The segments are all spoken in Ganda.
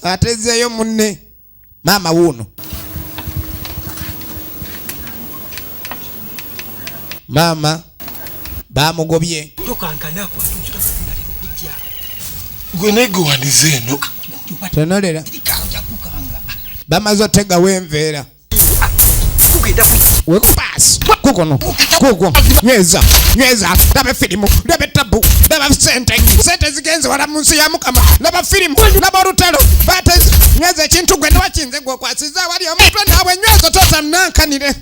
Atezeeyo munne maama wuuno. Maama bamugobye. Gwe naye gwe wandize eno. Tonolera. Bamaze otegawo enveera. Wekupaasi kukono kugwo nyweza nyweza laba firimu laba etabu laba sente sente zigenze wala mu nsi ya mukama laba firimu laba olutalo batezi nyweza ekintu gwe newakinze gwe okwasiza awali omutwe naawe nyweza tota nankanire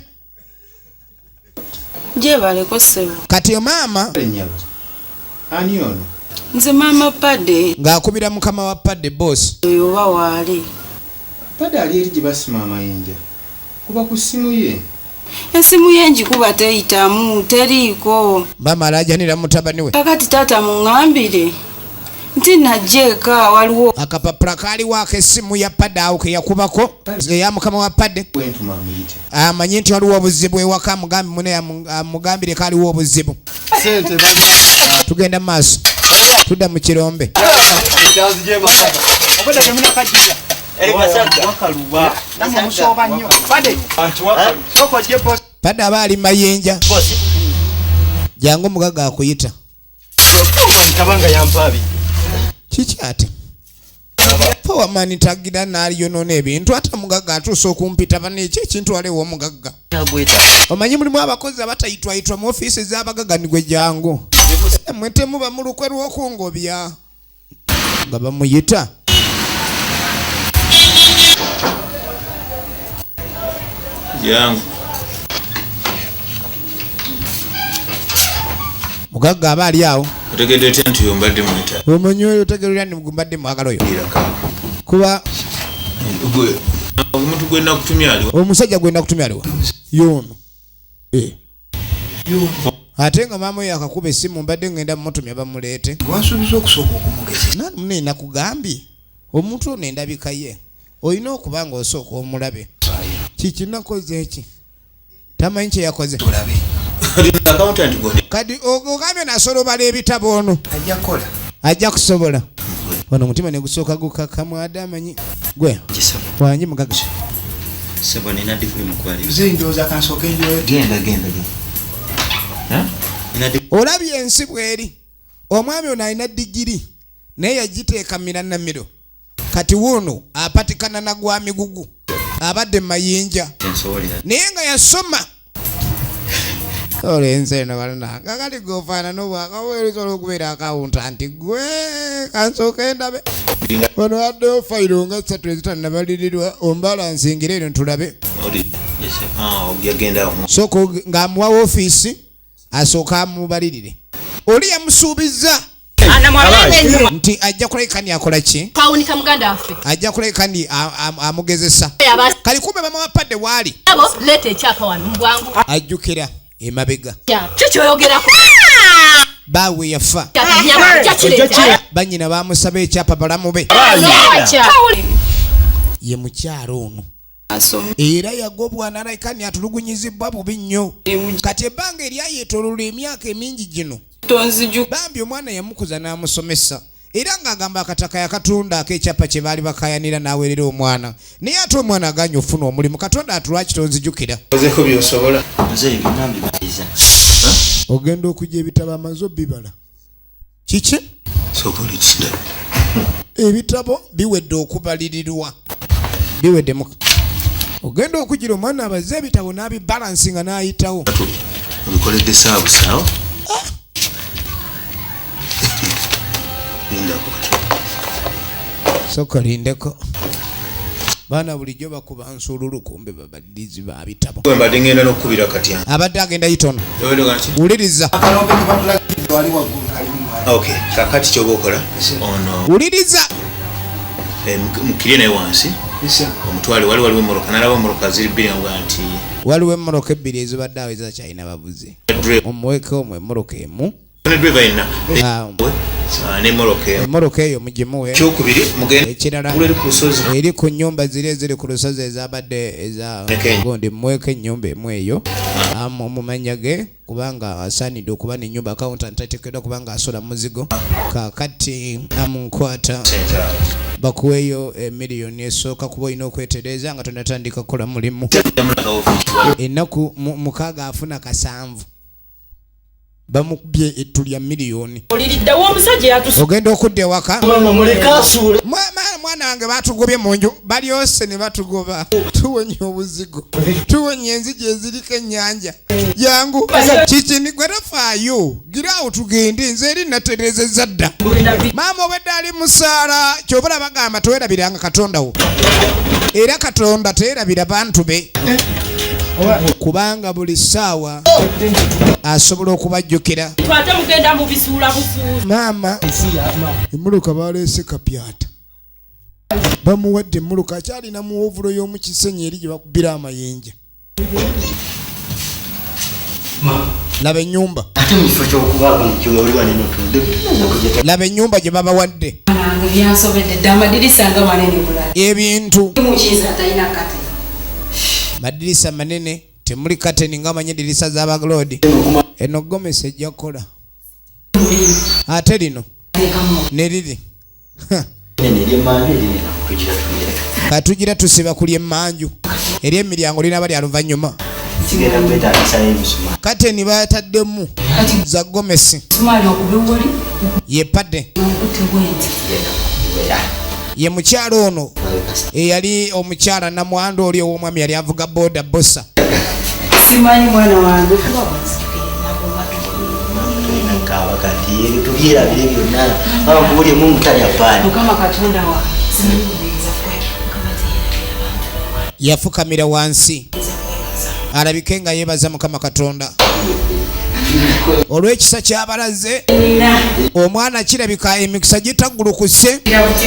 Gyebaleko ssebo. Kati maama Ani ono? Nze maama Pade. Ng'akubira mukama wa Pade boss. Oyo oba waali. Pade ali eri gye basima amayinja. Kuba ku ssimu ye. Essimu ye ngikuba teyitamu, teriiko. Maama alaajanira mutabani we. Kakati taata muŋŋambire nti najja eka waliwo. Akapapula kaaliwo ak'essimu ya Pade awo ke yakubako eya mukama wa Pade. Amanyi nti waliwo obuzibu ewaka amugambe mune amugambire ko aliwo obuzibu. Tugenda mu maaso tudda mu kirombe. Pade aba ali mayinja. Jangu omugaga akuyita. Kiki ate? Powerman tagira n'alyonoona ebintu ate omugagga atuusa okumpita bano ekyo ekintu waliwo omugagga. Omanyi mulimu abakozi abatayitwayitwa mu ofiisi z'abagagga nigwe jangu. Mmwe temuba mu lukwe lw'okungobya nga bamuyita. Jangu. Mugagga aba ali awo. Otegedde otya nti oyo mbadde mwetaaga? Omanyi oyo otegeera otya nti mbadde mwagala oyo? Kuba omuntu gwe nakutumya aliwa? Omusajja gwe nakutumya aliwa? Y'ono. Ate nga maama oyo akakuba essimu mbadde ngenda mmutumya bamuleete. Wansuubiza okusooka okumugezesa. Nani munne nakugambye omuntu ono endabika ye olina okuba ng'osooka omulabe. Kiki nakoze eki? Tamanyi kye yakoze. Kati ogambye nasolobala ebitabo ono. Ajja kukola. Ajja kusobola. Wano omutima ne gusooka gukakkamu ade amanyi gwe. Wangi mugaga. Sebo nina degree mu kubalira. Nze ndowooza kansooke njoyo. Genda, genda, genda. Olabye ensi bw'eri. Omwami ono alina digiri naye yagiteeka miranamiro. Kati wuuno apatikana na gwa migugu abadde mu mayinja naye nga yasoma. Olenze eno banange kati gwe ofaanana obwakaweereza olw'okubeera akawunta nti gwe kansooke ndabe. Wano waddewo fayiro nga ssatu ezitannabalirirwa ombalansingira eno tulabe. Sooka ng'amuwa woofiisi asooka amubalirire. Oli yamusuubizza nti ajja kulabika ni akola ki? Kawunika muganda waffe. Ajja kulabika ni amugezesa. Kali kumbe mama wa Padde waali. Abo, leeta ekyapa wano mu bwangu. Ajjukira emabega. Ki kyoyogerako? Baawe yafa. Bannyina baamusaba ekyapa balamu be. Ye mukyala ono. Era yagobwa n'alabika ni atulugunyizibwa bubi nnyo. Kati ebbanga eryayeetooloola emyaka emingi gino. Bambi omwana yamukuza n'amusomesa. Era ng'agamba akataka yakatunda ak'ekyapa kye baali bakayanira n'aweerera omwana. Naye ate omwana agaanye okufuna omulimu. Katonda ati lwaki tonzijukira? Ozeeko by'osobola. Nze byonna mbimaliza. Ogenda okujja ebitabo amaze obbibala. Kiki? Sooka olitinda. Ebitabo biwedde okubalirirwa. Biwedde muka. Ogenda okugira omwana abaze ebitabo n'abibalansinga n'ayitawo. Obikoledde saabusaawo. Lindako kati. Sooka olindeko. Baana bulijjo bakuba nsululu kumbe babalirizi ba bitabo. Gwe mbadde ngenda n'okukubira kati. Abadde agenda yitono. Wuliriza. Okay, kakati ky'oba okola ono. Wuliriza. Mukirye naye wansi. Omutwale wali waliwo emmoroka, nalaba emmoroka ziri bbiri nga nti. Waliwo emmoroka ebbiri ezibadde awo ezakyalina bavuzi. Omuweke omwo emmoroka emu. Ne driver yenna. Ah. Ah, n'emmoloka emu. Emmotoka eyo mugimuwe. Ekyokubiri, mugende Ekirala, eri ku lusozi. Eri ku nnyumba ziri eziri ku lusozi ezabadde eza Kenya. gundi, muweeko ennyumba emu eyo mu mannya ge, kubanga asaanidde okuba n'ennyumba. Accountant ateekeddwa kubanga asula muzigo. Kaakati amunkwata bakuweeyo emiliyoni esooka, kuba olina okwetereeza nga tonatandika kukola mulimu. Ennaku 6 afuna 7, bamukubye ettu lya miliyoni. Oliriddawo omusajja yatusu. Ogenda okudda ewaka. Mama, muleke asuule. Mwana wange batugobye mu nju, balyose ne batugoba. Tuwonye obuzigo, tuwonye enzigi eziriko ennyanja. Jangu kiki gwe tofaayo, giraawo tugende, nze eri natereezezza dda. Maama obwedde ali musaala, ky'oba olaba bagamba teweerabiranga Katonda wo, era Katonda teerabira bantu be, kubanga buli ssaawa asobola okubajjukira. Twate mugenda mu bisuula busuuzi. Maama, emmotoka baleese kapyata, bamuwadde emmotoka, akyalina mu wovulo y'omu Kisenyi eri gye bakubira amayinja. Laba ennyumba. Ate mu kifo ky'okubaako mu kiwe oli wano eno otudde, tuyinza okujja. Laba ennyumba gye babawadde. Nange byansobedde dda, amadirisa nga manene bulala. Ebintu. Mukiiza atalina kati. Madirisa manene, temuli kateni nga amanyi edirisa z'abagloodi. Eno gomesi ejja kukola. Ate lino ne liri. Nene ery'emmanju erinene tugira tuyire. Katugira tusiba ku ly'emmanju. Ery'emiryango linaba lya luvannyuma. Kigenda kwetaagisayo emisuma. Kateni bataddemu za gomesi. Misumaali okuba ewali. Ye padde. Okutte bwenti. Ye mukyala ono eyali omukyala namwandu oli ow'omwami yali avuga boda bosa. Simanyi mwana wange kuba bwanzijukira ennaku Tulina kaaba kati ebyo tubyerabire byonna. Mama, kubuli Mungu talya paani. Mukama Katonda wange, simanyi buyinza Mukama teyerabira abantu. Yafukamira wansi alabike nga yeebaza Mukama Katonda olw'ekisa ky'abalaze. Omwana kirabika emikisa gitaggulukuse,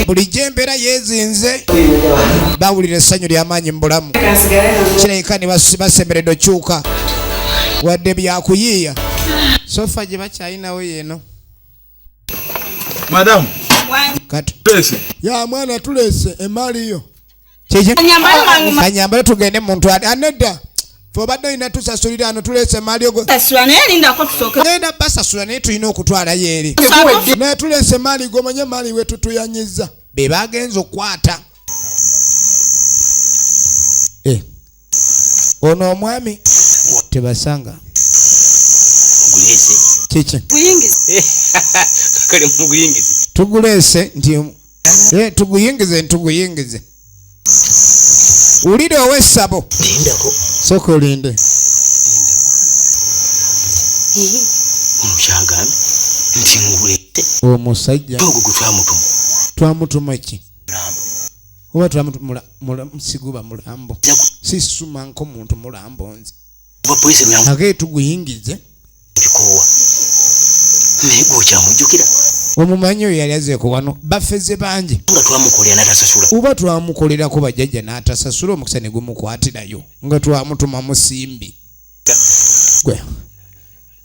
bulijjo embeera yeezinze, bawulira essanyu ly'amaanyi mu bulamu. Kirabika ne basemberedde okyuka wadde byakuyiiya. Sofa gye bakyalinawo yeeno. Madam, Kati. tulese. Ya mwana, tulese emaali yo. Kiki? Kanyambale mangu Kanyambale tugende muntu anedda. Fe obadde olina tusasulira ano, tulese emaali yo. Sasula naye lindako tusooke. Ngenda basasula naye tulina okutwalayo eri. Naye tulese emaali gomanye emaali we tutuyanyiza. Be bagenze okukwata. Ono omwami tebasanga. Guleese. Kiki? Guyingize. Kale muguyingize. Tuguleese nti tuguyingize, ntuguyingize. Wulira ow'essabo. Lindako. Sooka olinde. Ono kyagambye nti nguleete. Omusajja. Ogwo gwe twamutuma. Twamutuma ki? Mulambo. Oba twamutuma siguba mulambo. Nza Sisuma nk'omuntu mulambo nze. Oba poliisi mulambo. Age tuguyingize. Bikoowa. Naye gwe okyamujjukira. Omumanyi oyo yali azzeeko wano, bafeze bangi. Nga twamukolera n'atasasula. Oba twamukolerako bajjajja n'atasasula, omukisa ne gumukwatirayo. Nga twamutuma musimbi. Gwe.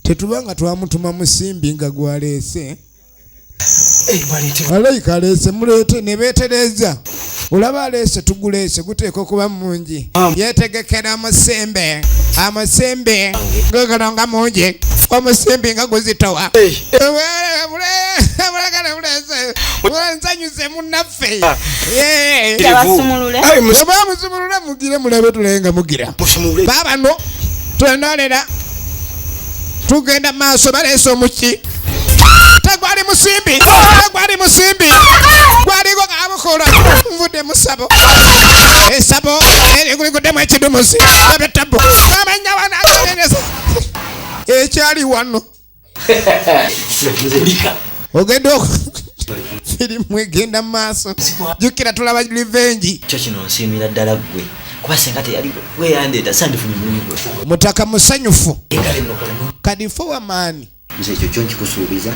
Tetuba nga twamutuma musimbi nga gwaleese. Alayika aleese, muleete ne beetereza. Olaba aleese, tuguleese, guteekwa okuba mungi. Yeetegekera musimbi. Amusimbi gugano nga mungi. Omusimbi nga guzitowa. Nsanyuse munnaffe. Abasumulule. Bamusumulule mugire mulabe tulabe nga mugira. Musumulule. Baabano twenolera. Tugenda maaso, baleese omuki. Tegwali musimbi, tegwali musimbi. Gwaliko gaabukola. Nvudde mu ssabo. Essabo eriguliddemu ekidumusi. Labye tabbu. Amanya wano agendereza. Ekyali wano. Ogenda firimu egenda mu maaso. Jjukira tulaba revenge. Kyo kino nsiimira ddala ggwe. Kuba singa teyali gwe yandeeta, sandifunye mulimu gwe. Mutaka musanyufu. Kale nno kola no. Kati ffe wamaanyi. Nze ekyo kyo nkikusuubiza.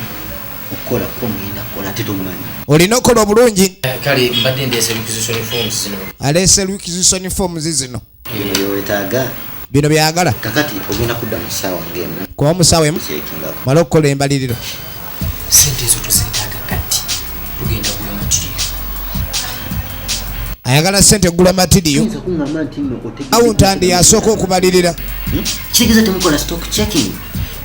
Okukola kwo ngenda kukola ate tomumanyi. Olina okukola obulungi. Kale mbadde ndeese requisition forms zino. Aleese requisition forms zino. Bino byewetaaga. Bino byagala. Kakati ogenda kudda mu ssaawa ng'emu. Kuba mu ssaawa emu mala okukola embaliriro. Sente ezo tuzeetaaga kati, tugenda kugula material. Ayagala sente kugula material. Oyinza kuŋŋamba nti nno otegedde Awuntandi yasooka okubalirira. Kitegeeza temukola stock checking.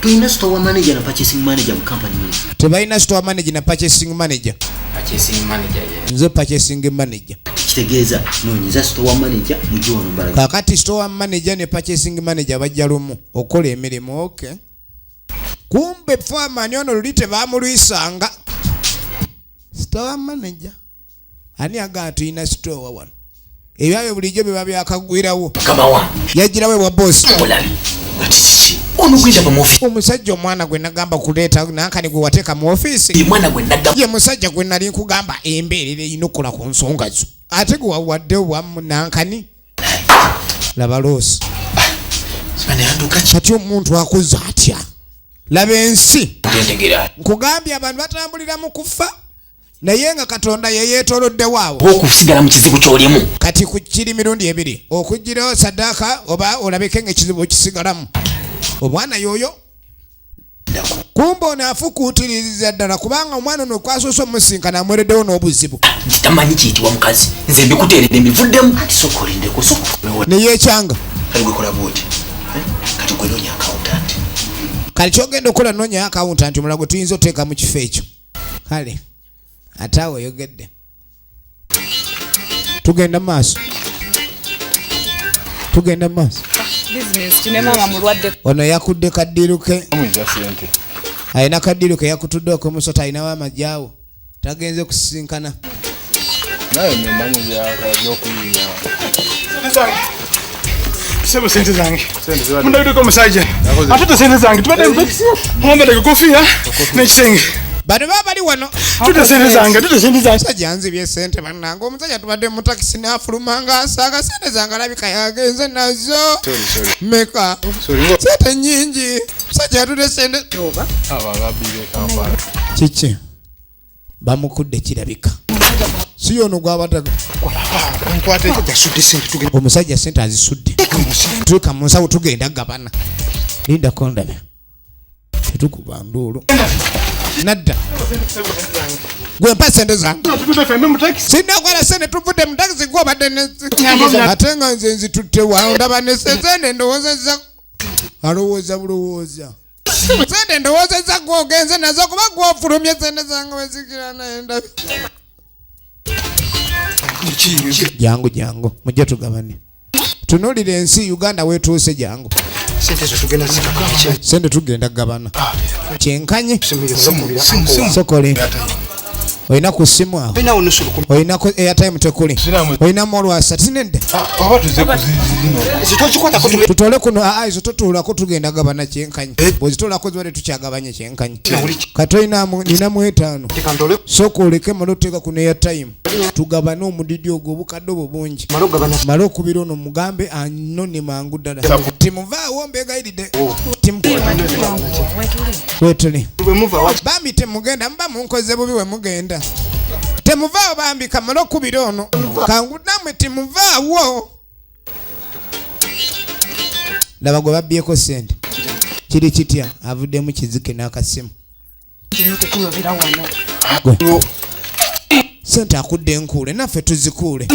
Tulina store manager na purchasing manager mu company eno. Tebalina store manager na purchasing manager. Purchasing manager ye. Nze purchasing manager. Kitegeeza noonyeza store manager mujje wano mbala. Kakati store manager ne purchasing manager bajja lumu okukola emirimu. Okay. Kumbe foreman ono luli tebamulwisanga. Store manager ani agamba tulina store wano? Ebyabwe bulijjo biba byakagwirawo. Mukama wange. Yagirawo ewa boss. Mulabi. Ati kiki? Ono gwe ndaba mu office. Omusajja omwana gwe nagamba kuleeta nankani gwe wateeka mu ofiisi. Ye mwana gwe nagamba. Ye musajja gwe nali nkugamba embeerera erina okukola ku nsonga zo. Ate gwe wawadde wamu nankani. Laba loosi. Kati omuntu akuze atya? Laba ensi. Nkugambye abantu batambulira mu kufa. Naye nga Katonda ye yeetooloddewo awo. Okusigala mu kizibu ky'olimu. Kati ku kiri mirundi ebiri, okuggyirawo saddaaka oba olabike ng'ekizibu kisigalamu. Omwana y'oyo. Kumbe ono afukuutiririza ddala kubanga omwana ono kwasoose omusinkana amwereddewo n'obuzibu. Nti tamanyi kiyitibwa mukazi, nze mbikuteeredde mbivuddemu. Ati sooka olindeko, sooka okomewo. Ne yeekyanga. Kati gwe kola bw'oti. Kati gwe noonya accountant. Kati ky'ogenda okukola noonya accountant omulala gwe tuyinza oteeka mu kifo ekyo. Kale ate awo oyogedde. Tugenda mu maaso. Tugenda mu maaso. Business kine maama mulwadde. Ono yakudde kaddiru ke. Amwiza sente. Alina kaddiru ke yakutudde okw'omusota, alinawo amagyawo. Tagenze kusisinkana. Naye mmanyi by'okuyiiya. Sebo sente zange. Mundabireko omusajja. Ate sente zange tubadde mu takisi. Mwambadde kofiya n'ekitenge. Bano baba bali wano. Tute sente zange, tute sente zange. Omusajja anzibye sente bannange. Omusajja tubadde mu takisi n'afuluma ng'asaaga sente zange alabika yagenze nazo. Sorry, sorry. Meka. Sorry. Sente nnyingi. Omusajja yatudde sente. Abo ababbira e Kampala. Kiki? Bamukudde kirabika. Si ono gw'abadde. Nkwate yasudde sente tugenda. Omusajja sente azisudde. Tuuka mu nsawo tugenda gabana. Lindako ndabe. Tetukuba nduulu. Nadda. Gwe mpa sente zange. Tutudde ffembi mu takisi. Sinnakwala sente tuvudde mu takisi gwe obadde ne ate nga nze nzitutte wa ndaba ne sente ndowoozezza alowooza bulowooza. Sente ndowoozezza gwe ogenze nazo kuba gwe ofulumye sente zange wezikira naye ndabe. Jangu jangu mujje tugabane. Tunuulira ensi Uganda wetuuse jangu. Sente zo tugenda zikaka. Sente tugenda kugabana. Kyenkanye. Sokole. Olina ku ssimu awo. Olinawo nusu lukumi. Olina ku airtime tekuli. Olinamu olwasa tinedde. Oba tuze ku zino. Zitokikwatako tugenda. Tutole kuno aa izo totuulako tugenda gabana kyenkanye. Bw'ozituulako zibadde tukyagabanye kyenkanye. Kati olinamu ninamu etaano. Sooka oleke male oteeka kuno airtime. Tugabane omudidi ogwo obukadde obwo bungi. Male okubira ono mugambe anone mangu ddala. Timuvaawo mbeegayiridde. Wetuli. Bambi temugenda muba munkoze bubi we mugenda. Temuvaawo bambi kamale okubira ono. Kangu nammwe temuvaawo. Laba gwe babbyeko ssente. Kiri kitya avuddemu kizike n'akasimu. Ssente akudde enkuule naffe tuzikuule.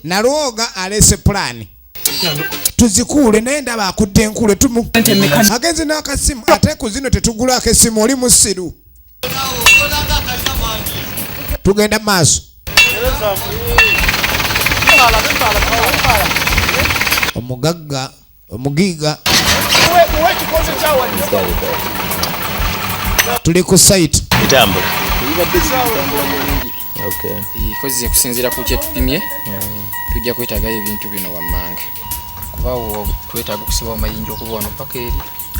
Nalwoga aleese pulaani. Tuzikuule naye ndaba akudde enkuule tumu. Agenze n'akasimu ate ku zino tetugulako essimu oli musiru. Tugenda maaso. Omugagga omugiiga tuli ku site. Bitambula. Kozi okusinziira ku kyetupimye tujja kwetaagayo ebintu bino wammanga kuba twetaaga okusibawo amayinja okuva wano paka eri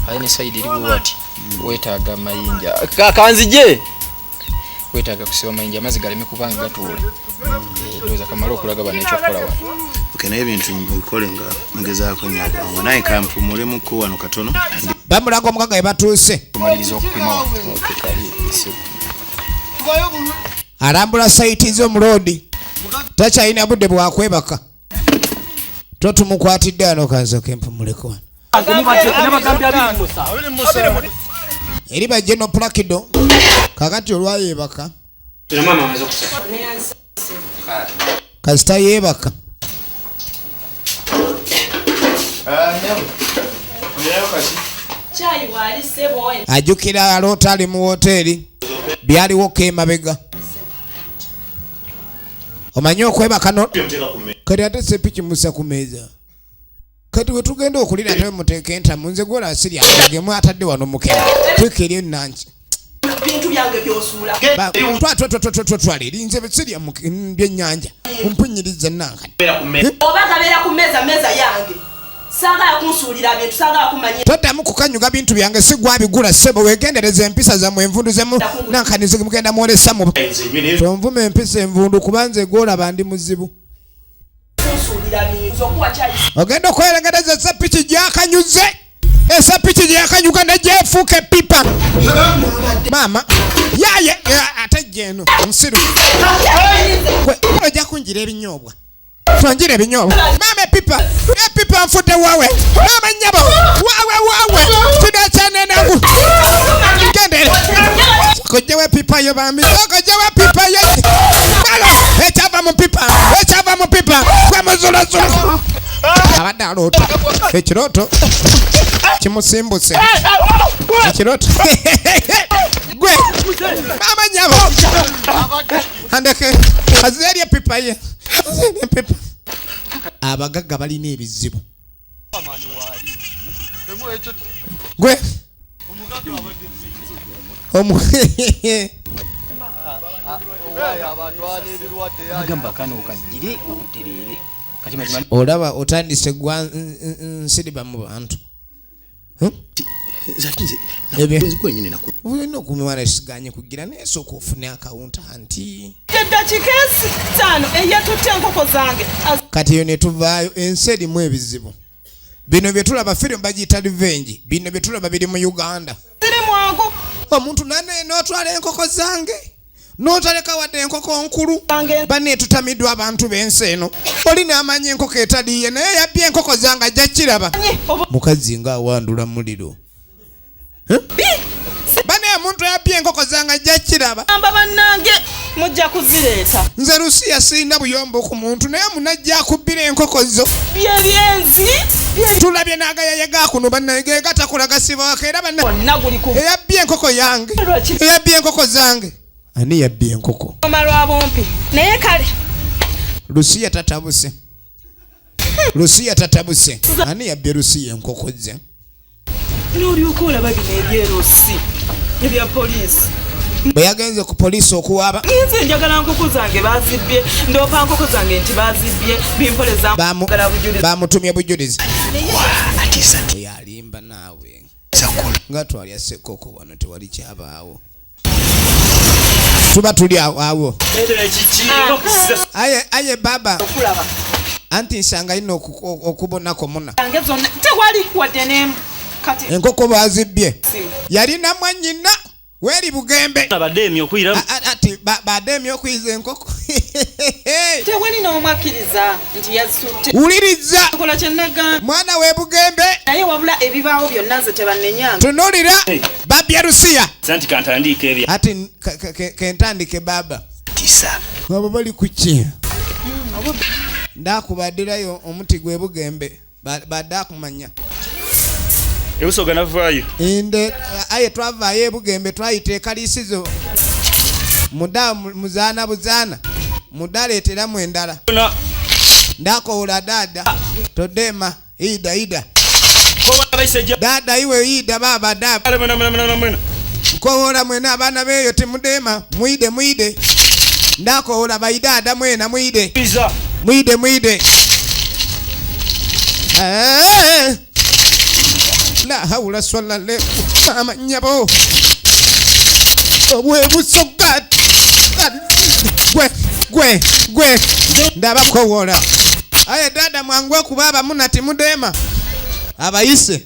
aye ne side eri bwati weetaaga amayinja kanzije weetaaga kusiba amayinja amazzi galeme kubanga gatuula. Ndowooza kamale okulaga bano ekyokukola wano. Okay, naye ebintu mubikole nga mugezaako nnyo okwanguwa naye kampumulemuko wano katono. Bamulaga omugagga we batuuse. Tumaliriza okupima wano. Alambula site z'omuloodi takyalina budde bwakwebaka. Totumukwatidde wano, kansooke mpumuleko wano. Eri bajje no Plakido. Kakati olwayebaka. Kasita yeebaka. Ajjukira aloota ali mu woteeri, byaliwo ko emabega. Omanyi okwebaka no kati ate sepiki musa ku mmeeza. Kati we tugenda okulira ate muteeka entamu, nze gwola asiri agemu atadde wano mukene. Teeka eri ennanki. Bintu byange by'osuula. Twala eri nze sirya byennyanja. Ompunyiriza nankani. Oba gabeera ku mmeeza, mmeeza yange. Saagala kunsuulira bintu, saagala kumanya. Toddamu kukanyuga bintu byange, si gwabigula ssebo, weegendereza empisa zammwe envundu zemu nankani mugenda mwolesa mu. Tonvuma empisa envundu kuba nze gw'olaba ndi muzibu. Ogenda okweregereza esepiki gyakanyuze. Esepiki gyakanyuga ne gyefuuka epipa. Maama yaye ate jeno nsiru. Ojja kunjira ebinyoobwa. Tonjira ebinyoobwa. Maama epipa, epipa nfudde wawe. Maama nnyabo, wawe wawe. Kino Gendere. Kojjawo epipa yo bambi. Kojjawo epipa yo. Ekyava mu pipa. Ekyava mu pipa. Gwe muzulazula. Abadde aloota. Ekirooto kimusimbuse. Ekirooto. Gwe. Maama nnyabo. Andeke. Azeeri epipa ye. Azeeri epipa. Abagagga balina ebizibu. Gwe. Olaba otandise gwa nsiriba mu bantu. Olina okumwana ekisiganye kugira naye sooka ofune akawuntanti. Kati eyo ne tuvaayo, ensi erimu ebizibu. Bino bye tulaba firimu bagiyita revenge. Bino bye tulaba biri mu Uganda. Omuntu nane n'otwala enkoko zange. N'otaleka wadde enkoko nkulu. Banne tutamiddwa abantu b'ensi eno. Oli n'amanya enkoko etaliye naye yabbye enkoko zange ajja kiraba. Mukazi ng'awandula muliro. Banne omuntu yabbye enkoko zange ajja kiraba. Bannange mujja kuzireeta. Nze Lusiya sirina buyombo ku muntu naye munajja akubbira enkoko zo. Byebyenzi. Tulabye n'agayaye ga kuno bannange gatakula gasibaako era banna. Eyabbye enkoko yange. Eyabbye enkoko zange. Ani yabbye enkoko? Naye kale. Lusiya tatabuse. Lusiya tatabuse. Ani yabbye Lusiya enkoko ze? N'olyoka olaba bino ebyerusi ebya poliisi. Bwe yagenze ku poliisi okuwaaba. Nze njagala nkoko zange bazibbye, ndoopa nkoko zange nti bazibbye, bimpoleza bujulizi. Bamutumye bujulizi. Yalimba naawe. Nga twalya ssekoko wano tewali kyabaawo. Tuba tuli awo. Aye aye baba. Anti nsanga ino okubonako muna. Tewali wadde n'emu. Enkoko bazibbye. Yalina mwannyina weri Bugembe. Ati bademye okwiza enkoko. Tewali n'omwakkiriza nti yazisutte. Wuliriza. Nkola kye nagamba. Mwana we Bugembe. Naye wabula ebibaawo byonna nze tebannenyanga. Tunuulira babbye Lusiya. Anti kantandike ebya. Ati kentandike baba. Tisa. Baba bali ku ki? Ndakubaddirayo omuti gwe Bugembe. Badde akumanya. Ebusoga navaayo. Inde aye twavaayo ebugembe twayita ekalisizo. Muda muzaana buzaana. Mudaleeteramu endala. Ndakoola dada. Todema ida ida. Dada iwe ida baba dada. Nkowoola mwena abaana beeyo temudema. Mwide mwide. Ndakoola baidada mwena mwide. Mwide mwide. La hawla swalla le mama nyabo. Obwe busoga. Gwe gwe gwe ndabakowoola. Aye dada mwangu kubaba muna timudema. Abayise.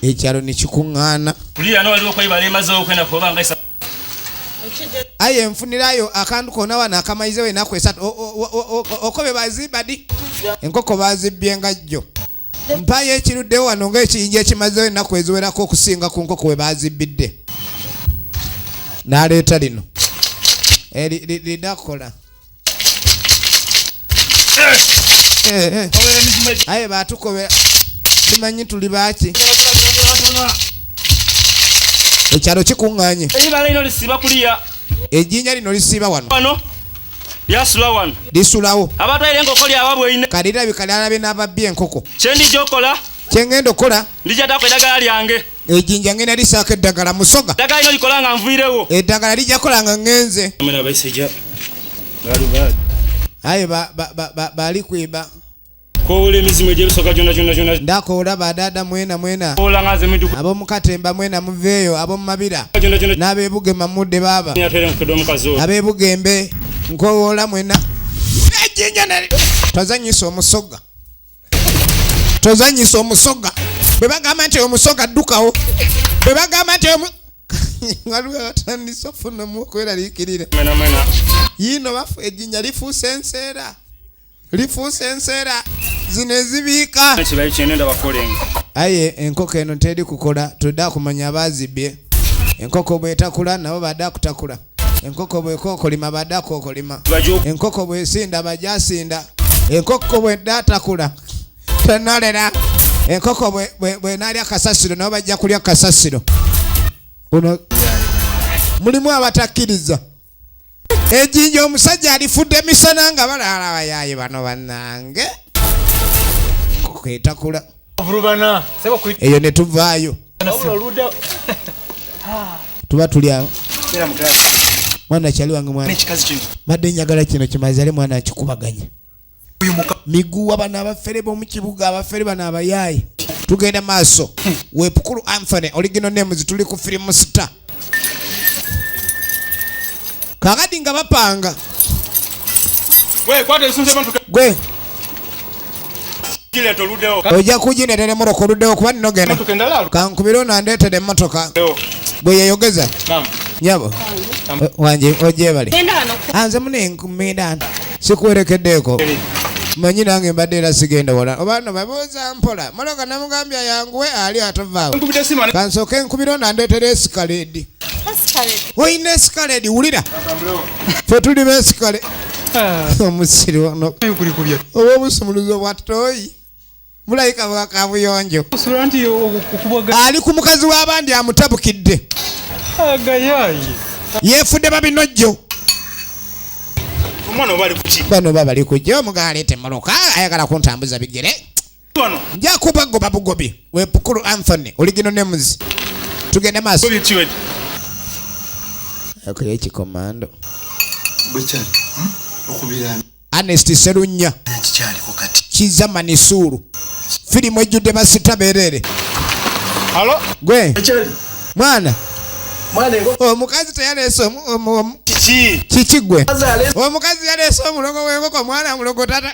Ekyalo ne kikuŋŋaana. Kulira no waliwo kwayiba alemazeewo okwenda kuba nga Aye nfunirayo akantu konna wano akamayizewo ennaku 3. Okobe bazibadi enkoko bazibbye nga jjo. Mpayo ekiruddewo wano ng'ekiyinja ekimazeewo ennaku eziwerako okusinga ku nkoko we bazibbidde. N'aleeta lino. Lidakola. Aye batukobera simanyi tuli baaki. Ekyalo kikuŋŋaanye. Ejjinja lino lisiiba wano. Lyasula wano. Lisulawo. Abatwala enkoko lyababwe ine. Kalirabika lyalabye n'ababbi enkoko. Kye ndijja okola. Kye ngenda okukola. Ndijja taako eddagala lyange. Ejjinja ngenda lisaako eddagala musoga. Eddagala lino likola nga nviirewo. Eddagala lijja kola nga ŋŋenze. Aye bali kwiba. Koola emizimu egy'ebisoga gyonna gyonna gyonna. Ndakoola badaada mwena mwena. Koola nga nze midduka. Ab'omukatemba mwena muveeyo, ab'omu mabira. N'abeebugema mudde baaba. Ab'ebugembe nkowoola mwena. Ejjinja nali. Tozannyisa omusoga. Tozannyisa omusoga. Bwe bagamba nti omusoga ddukawo. Bwe bagamba nti waliwo abatandise ofunamu okweraliikirira. Yiino bafu ejjinja lifuuse enseera. Lifuuse enseera zino ezibiika. Aye enkoko eno teri kukola, tudda kumanya abazibbye. Enkoko bw'etakula nabo badda kutakula. Enkoko bw'ekookolima badda kookolima. Enkoko bw'esinda bajja sinda. Enkoko bw'edda tonolera. Enkoko bw'enaalya kasasiro nabo bajja kulya kasasiro. Ono mulimu abatakkiriza. Ejjinja omusajja alifudde emisana nga balala abayaaye bano bannange. Enkoko etakula. Eyo ne tuvaayo. Tuba tuli awo. Mwana kyali wange mwana. Mbadde njagala kino kimaze ale mwana akikubaganya. Miguwa bano abafere b'omu kibuga, abafere bano abayaaye. Tugenda maaso. Weepukulu Anthony, original names, tuli ku film star. Kakati nga bapanga. Gwe. Ojja kugireetera emmotoka oluddewo kuba nno genda. Kankubire ono andeetere emmotoka. Bwe yeeyogeza. Nyabo. Wanje ogyebale. Anze mune nkumenda. Sikuwerekeddeeko. Manyi nange mbadde era sigenda wala. Oba nno babuuza mpola. Mmotoka namugambye ayanguwe ali atovaawo. Kansooke nkubire ono andeetere Escalade. Oyina Escalade wulira. Ffe tuli b'Escalade. Omusiri wano. Oba obusumuluzo bwa ttooyi. Bulayika bwa kabuyonjo. Ali ku mukazi w'abandi amutabukidde. Yeefudde babinojjo. Bano baba bali kujja omugala aleeta emmotoka ayagala kuntambuza bigere. Nja kubagoba bugobi. Weepukulu Anthony, original names. Tugende maaso. Akola ekikomando. Ernest Serunya. Kiza Manisuru. Firimu ejjudde basita beerere. Gwe. Mwana. Omukazi teyaleese kiki gwe? Omukazi yaleese omulogo w'enkoko mwana mulogo tata.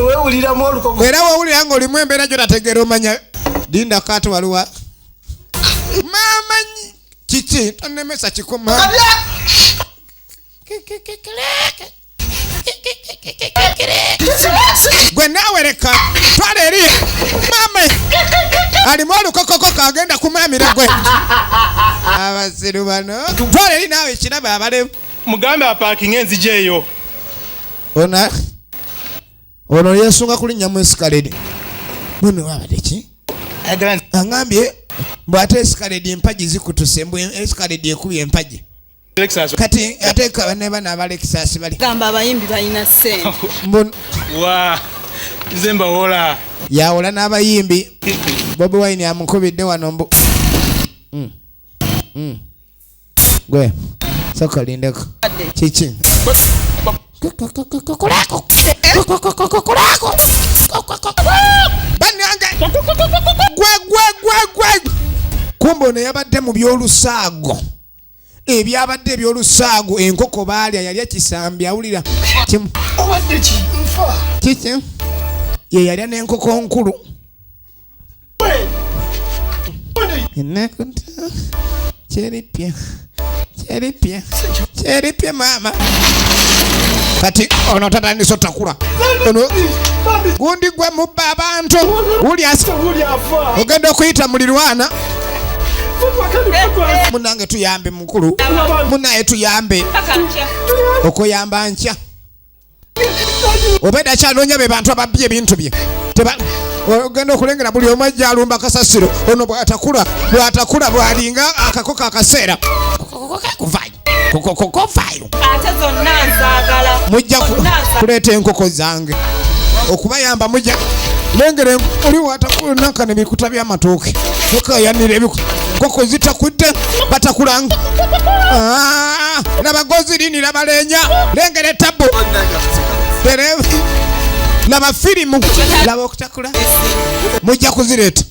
Era wewulira ng'olimu embeera gy'otategeera omanya linda kaati waliwa. Maama kiki tonnemesa kikoma. Gwe naawe leka twala eri maama alimu olukokoko kagenda kumaamira gwe. Abasiru bano twala eri naawe kiraba abalemu. Mugambe apaakinge enzija eyo. Ono yeesunga kulinnya mu Escalade. Muno wabadde ki? Aŋŋambye mbu ate Escalade empagi zikutuse, mbu Escalade ekubye empagi. Kati ate ne bano aba Lexus bali. Gamba abayimbi balina ssente. Wa nze mbawola. Yawola n'abayimbi. Bobi Wine amukubidde wano mbu. Gwe sooka olindeko. Kiki? Bannange gwe gwe gwe gwe. Kumbe ono yabadde mu by'olusaago. Ebyabadde eby'olusaago enkoko baalya yalya kisambi awulira kimu. Kiki? Ye yalya n'enkoko nkulu. Kyeripye kyeripye kyeripye maama. Kati ono tatandise otakula ono gundi gwe mubba abantu uli ogenda okuyita mulirwana. Munange tuyambe mukulu, munaye tuyambe okuyamba nkya. Obedda kyanoonya be bantu ababbye ebintu bye. Ogenda okulengera buli omu ajja alumba kasasiro. Ono bw'atakula bw'atakula bw'alinga akakoko akaseera. Kuvaayo kuvaayo. Ate zonna nzaagala. Mujja kuleeta enkoko zange okubayamba mujja lengera oli watakula nankana ebikuta by'amatooke okayanira enkoko zitakudde batakulanga. Laba gozirini laba lenya lengera ettabu laba firimu laba okutakula mujja kuzireeta.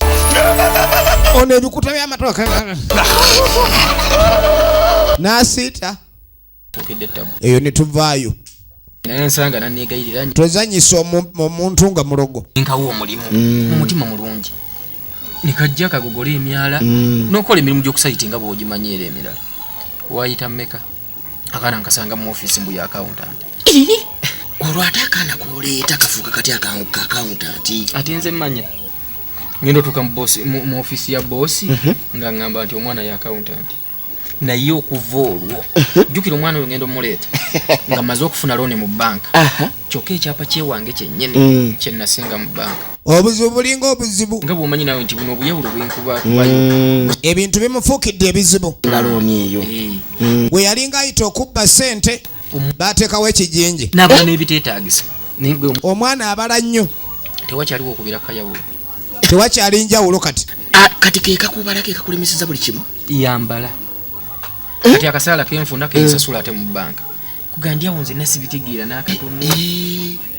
Ono ebikuta by'amatooke n'asiita eyo ne tuvaayo. Naye nsanga nanneegayirira tozanyisa omuntu nga mulogo nkawo omulimu mu mutima mulungi nikajja kagogola emyala n'okola emirimu gy'okusaiti nga bw'ogimanyi era emirala. Wayita mmeka akaana nkasanga mu ofiisi mbu ya accountant. Olwo ate akaana k'oleeta kafuuka kati accountant. Ate nze mmanya ngenda otuuka mu ofiisi ya boosi nga ŋŋamba nti omwana ya accountant. Naye okuva olwo jjukira omwana oyo ngenda omuleeta nga mmaze okufuna looni mu banka kyokka ekyapa kyewange kyennyini kye nasinga mu banka. Obuzibu bulinga obuzibu nga bw'omanyi nawe nti buno obuyawulo bwenkubakubayo ebintu bimufuukidde ebizibu. Nga looni eyo we yalinga ayita okubba ssente baateekawo ekijinji n'abala n'ebiteetaagisa. Omwana abala nnyo tewakyaliwo okubira kayawulo, tewakyali njawulo kati. Kati ke kakubala ke kakulemeseza buli kimu yambala. Kati akasaala kenfuna kensasula ate mu banka kugandya awo nze nasibitegeera n'akatono.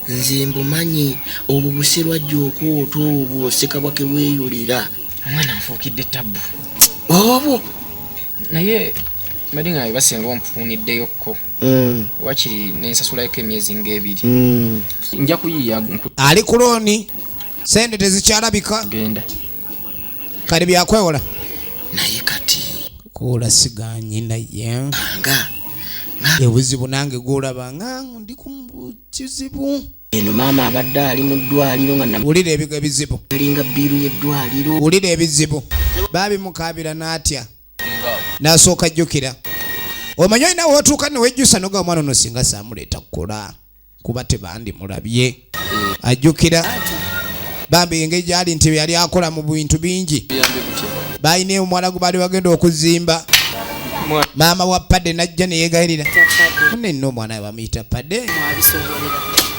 Nze mbumanyi obwo buserwajja okwoto obwo ssekabwa ke weeyulira. Omwana nfuukidde tabbu obwo. Naye mbadde nga basenga ompuuniddeyokko wakiri nensasulayoko emyezi ng'ebiri nja kuyiiya. Ali ku looni sente tezikyalabika genda kale byakwewola. Naye kati kola siganyi naye nga ebuzibu nange gwolaba nga ndi ku kizibu. Eno maama abadde ali mu ddwaliro nga wulira ebizibu alinga bbiiru y'eddwaliro. Wulira ebizibu baabimukaabira n'atya n'asooka ajjukira. Omanyi olina wootuuka ne wejjusa noga omwana ono singa saamuleeta kukola kuba tebandimulabye. Ajjukira bambi engeri gy'ali nti yali akola mu bintu bingi. Balina omwala gwe baali bagenda okuzimba. Maama wa Padde najja ne yeegayirira munne nno omwana we bamuyita Padde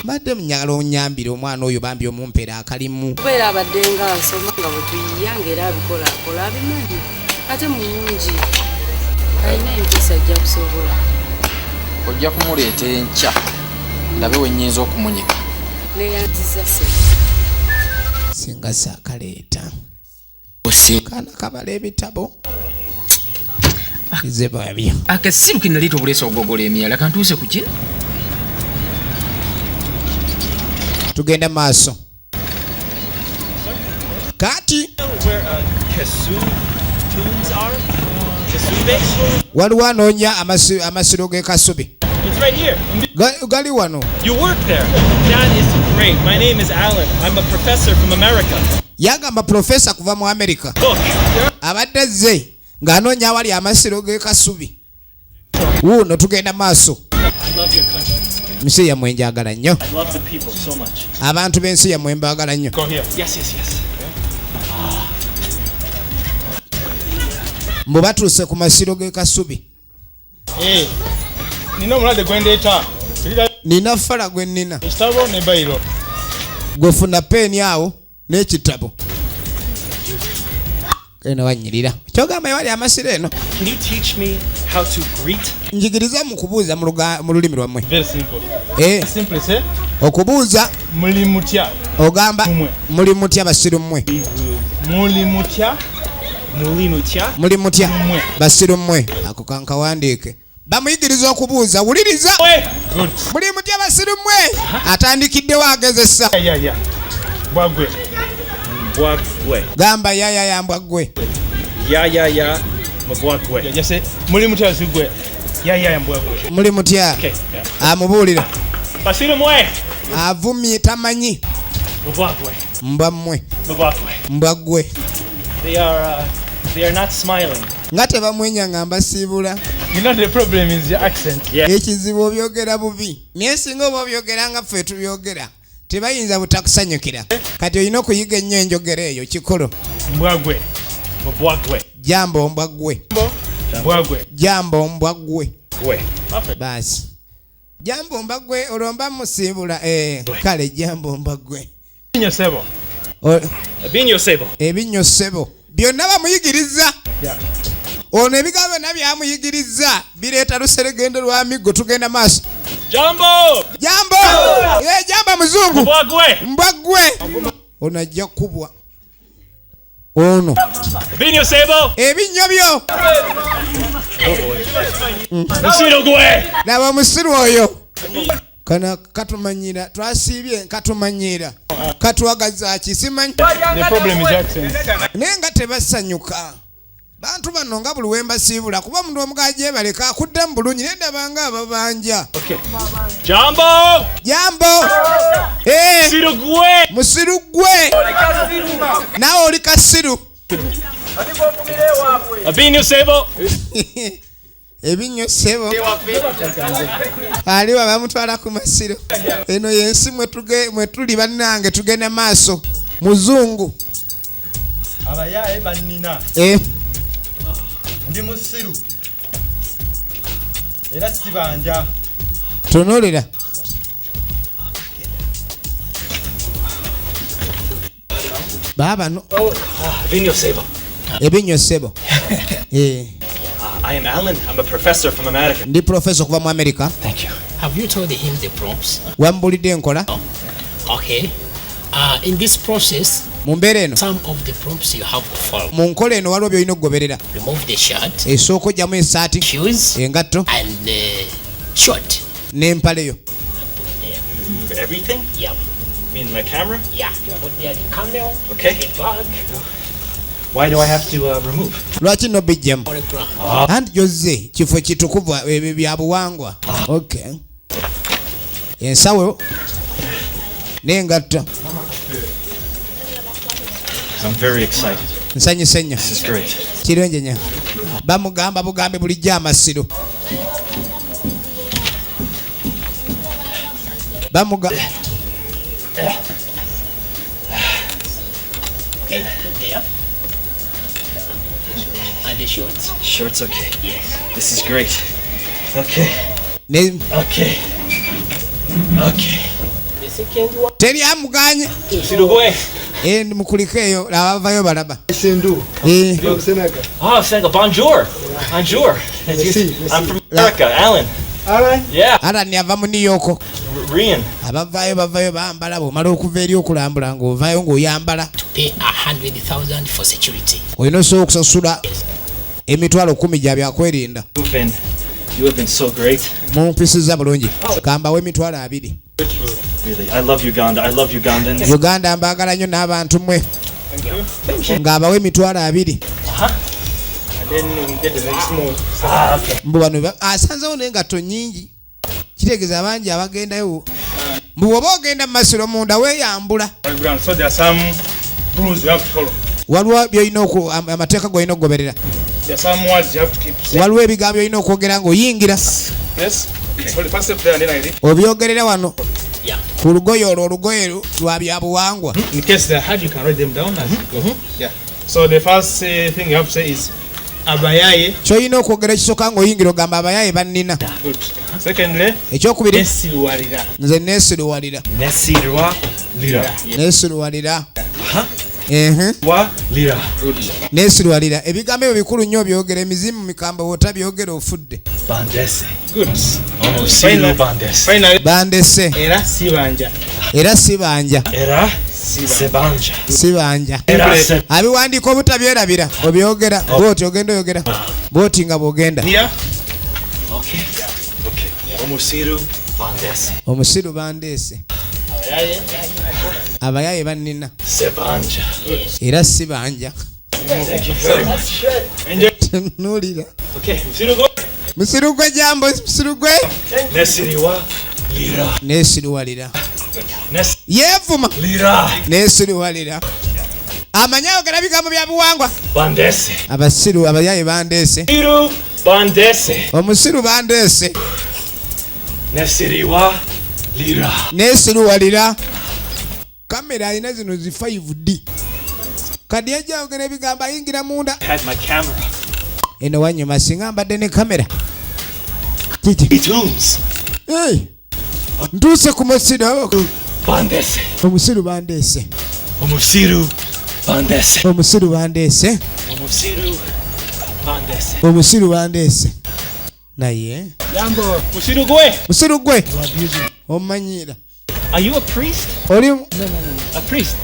mbadde munyagala onyambire omwana oyo bambi omumpeera akalimu. Kubeera abadde nga asoma nga bwe tuyiya ng'era abikola akola abimanyi ate mulungi alina empisa ajja kusobola. Ojja kumuleeta enkya ndabe we nnyinza okumunyika. Neyanziza ssebo. Singa saakaleeta kaana kabala ebitabo bizibu ebyo. Akasiru ke naleeta obuleesa okugogola emyala kantuuse ku kino. Tugenda maaso kati waliwo anoonya amasiro g'e Kasubi. Gali wano. Yagamba profesa kuva mu America abadde azze ng'anoonya awali amasiro g'e Kasubi. Wuuno tugenda maaso. Nsi yammwe njagala nnyo. Abantu b'ensi yammwe mbaagala nnyo. Mbu batuuse ku masiro g'e Kasubi. Nina omulwadde gwe ndeeta. Nina fala gwe nnina. Ekitabo ne bayiro. Gwe funa peeni awo n'ekitabo. Eno wanyirira. Kyogamba ewali amasiro eno. Can you teach me how to greet? Njigiriza mu kubuuza mu lulimi lwammwe. Very simple. Simple say. Okubuuza muli mutya. Ogamba muli mutya basiru mmwe. Muli mutya. Muli mutya. Muli mutya basiru mmwe. Ako kankawandiike. Bamuyigiriza okubuuza wuliriza. Muli mutya basiru mmwe. Atandikiddewo agezesa. Bwagwe. Bwagwe. Gamba ya ya ya mbwagwe. Ya ya ya Mbwagwe. Yeah, just say muli mutya sigwe. Yeah, mbwagwe. Muli mutya. Okay. Yeah. Amubuulira. Basiru mwe. Avumye tamanyi. Mbwagwe. Mbwa mmwe. Mbwagwe. Mbwa ggwe. They are not smiling. Nga tebamwenya nga mbasiibula. You know the problem is your accent. Yeah. Ekizibu obyogera bubi, naye singa oba obyogera nga ffe tubyogera, tebayinza butakusanyukira. Kati olina okuyiga ennyo enjogera eyo kikulu. Mbwagwe. Mbwagwe. Jambo mbwa ggwe. Mbwagwe. Jambo mbwa ggwe. Gwe. Baasi, jambo mbwa ggwe, olwo mba musiibula. Kale, jambo mbwa ggwe. Binyo sebo. Ebinyo sebo. Ebinyo ssebo byonna bamuyigiriza. Yeah. Ono ebigambo byonna byamuyigiriza bireeta luseregendo lwa miggo. Tugenda maaso. Jambo! Jambo. Jambo muzungu. Mbwagwe. Mbwa ggwe. Ono ajja kubwa ono. Ebinyo sebo. Ebinnyo byo. Musiru gwe. Laba omusiru oyo. Kana katumanyira, twasiibye, katumanyira, katwagaza ki simanyi. The problem is accent. Naye nga tebasanyuka bantu bano, nga buli wembasiibula, kuba omuntu omugaa gyebaleka akuddamu bulungi, naye ndaba nga ababanja. Okay. Jambo! Jambo. Eh. Musiru gwe. Musiru gwe, naawe oli kasiru. Ebinyo sebo. Ebinnyo ssebo. Aliwa bamutwala ku masiro. Eno yensi mwe tuli bannange. Tugenda maaso. Muzungu. Abayaye bannina. Ndi musiru era sibanja. Tunuulira. Baaba no. Ebinyo sebo. Ebinnyo ssebo. I am Alan. I'm a professor from America. Ndi professor okuva mu America. Thank you. Have you told him the prompts? Wambulidde enkola? Okay. In this process, Mu mbeera eno, some of the prompts you have to follow. mu nkola eno waliwo byolina okugoberera. Remove the shirt, Esooka ojjamu essaati, shoes, engatto and the short. N'empale yo. Everything? Yeah. Mean my camera? Yeah. Put there the camera, Okay. the bag, Why do I have to remove? Lwaki nno bijjamu? photograph. Anti gyozze kifo kitukuvu, ebyo bya buwangwa. Okay, ensawo n'engatto. I'm very excited. Nsanyuse nnyo. This is great. Kirungi nnyo. Bamugamba bugambe bulijjo amasiro bamuga. Okay, put there. And the shorts. Shirt's okay. Yes. This is great. Okay. Ne Okay. Okay. The second one. Teri amuganye. Musiru gwe. Mukuliko eyo, abavayo balaba. Sendu. Senegal. Oh, Senegal. Bonjour. Bonjour. Merci, merci. I'm from America. Alan. Alan. Yeah. Alan ava mu New York. Rian. Abavaayo bavayo bambala. Bwomala okuva eri okulambula ng'ovaayo ng'oyambala. To pay 100,000 for security. Olina osobola okusasula 100,000 gya byakwerinda. You have been so great. Mumpisiza bulungi, kambawo 20,000. Really, I love Uganda. I love Ugandans. Uganda mbaagala nnyo n'abantu mmwe. Ng'abawo 20,000. And then we get the next small. Ah, okay. Mbu bano asanzewo n'engatto nnyingi, kitegeeza abangi abagendayo. Mbu bw'oba ogenda mu masiro munda weeyambula. Ground. So there are some rules you have to follow. Waliwo byolina amateeka g'olina okugoberera. There are some words you have to keep saying. Waliwo ebigambo byolina okwogera ng'oyingira. Yes. So the first step there and then I read. Obyogerera wano Yeah. ku lugoye olwo, olugoye lwa byabuwangwa. In case they're hard, you can write them down as you go. Yeah. So the first thing you have to say is abayaye. Kyolina okwogera ekisooka ng'oyingira ogamba, "Abayaye bannina." Good. Secondly, Ekyokubiri, nesiruwalira. "Nze neesiruwalira." Nesirwa lira. Neesiruwalira. Huh? Ehe. Wa lira. Neesiruwalira. Ebigambo ebyo bikulu nnyo obyogera. Emizimu mikambwe, bw'otabyogera ofudde. Bandese. Good. Omusiru bandese. Finally, Bandese. era sibanja. Era sibanja. Era sebanja. Sibanja. Era se. Abiwandiika obutabyerabira, obyogera bwoti, ogenda oyogera bwoti nga bwogenda. Here. Okay. Okay. Omusiru bandese. Omusiru bandeese. Abayaye bannina. Sebanja. Era sibanja. Thank you very much. Enjoy. Tunulira. Okay, musiru gwe. Musiru gwe jambo, musiru gwe. Nesiriwa lira. Nesiriwalira. Yevuma. Lira. Nesiriwalira. Amanyawo gara bigambo bya buwangwa. Bandese. Abasiru abayaye bandese. Musiru bandese. Omusiru bandese. Nesiriwa lira. Nesiriwalira. Kamera alina zino zi 5D. Kadi ajja ogera ebigambo ayingira munda. Had my camera. Eno wanyuma singa mbadde ne kamera. Kiki? Tombs. Hey. Ntuuse ku musiru. Bandese. Omusiru bandese. Omusiru bandese. Omusiru bandese. Omusiru bandese. Omusiru bandese. Naye. Jambo. Musiru gwe. Musiru gwe. Omanyira. Are you a priest? Oli no. A priest.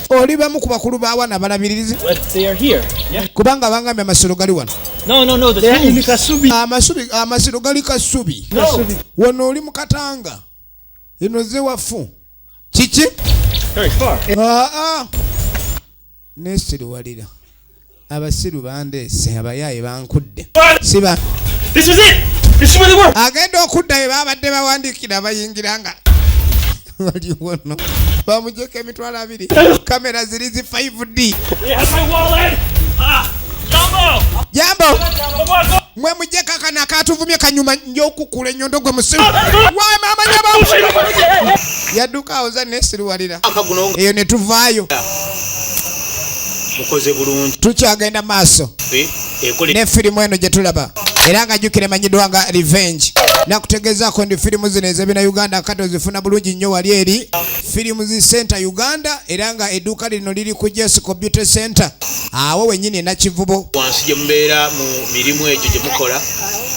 Oli bamu ku bakulu b'awana abalabirizi. They are here. Yeah. Kubanga bangambye amasiro gali wano. No, the tombs. Kasubi. Amasiro gali Kasubi. No. Wano oli mu Katanga. Eno ze wafu. Kiki? Very far. Nesiriwalira. Abasiru bandeese abayaye bankudde. Siba. This was it. This is where they were. Agenda okudda babadde bawandiikira bayingiranga. Waliwo no. Bamujjeko 20,000. Kamera ziri zi 5D. They have my wallet. Jambo. Jambo. Mwe mujjeko akana akatuvumye kanyuma nj'okukula ennyondo gwe musiru. Wa mama nyabo. Yadduka awoza nesiriwalira. Eyo ne tuvaayo. Mukoze bulungi. Tukyagenda maaso. Ne firimu eno gye tulaba. Era nga jjukira emanyiddwa nga Revenge. Nakutegeezaako ndi firimu zino ez'ebina Uganda kati ozifuna bulungi nnyo wali eri Firimu zi Center Uganda, era nga edduuka lino liri ku Jesco Beauty Center awo wennyini Nakivubo. Wansi gye mubeera mu mirimu egyo gye mukola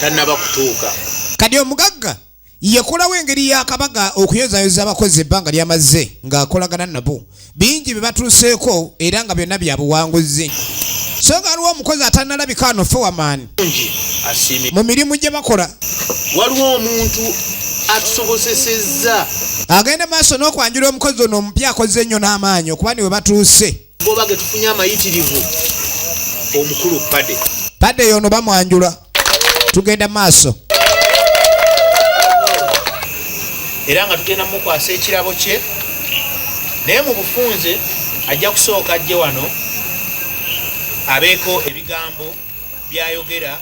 tannaba kutuuka. Kati omugagga yakolawo engeri y'akabaga okuyozayoza abakozi ebbanga ly'amazze ng'akolagana nabo. Bingi bye batuuseeko era nga byonna bya buwanguzi. So nga waliwo omukozi atannalabika wano foreman mu mirimu gye bakola. Waliwo omuntu atusobosesezza. Agenda maaso n'okwanjula omukozi ono omupya akoze ennyo n'amaanyi okuba niwe batuuse. Goba ge tufunye amayitirivu omukulu Pade. Pade yono bamwanjula. Tugenda maaso. Era nga tugenda mukwasa ekirabo kye naye mu bufunze ajja kusooka ajje wano abeeko ebigambo byayogera.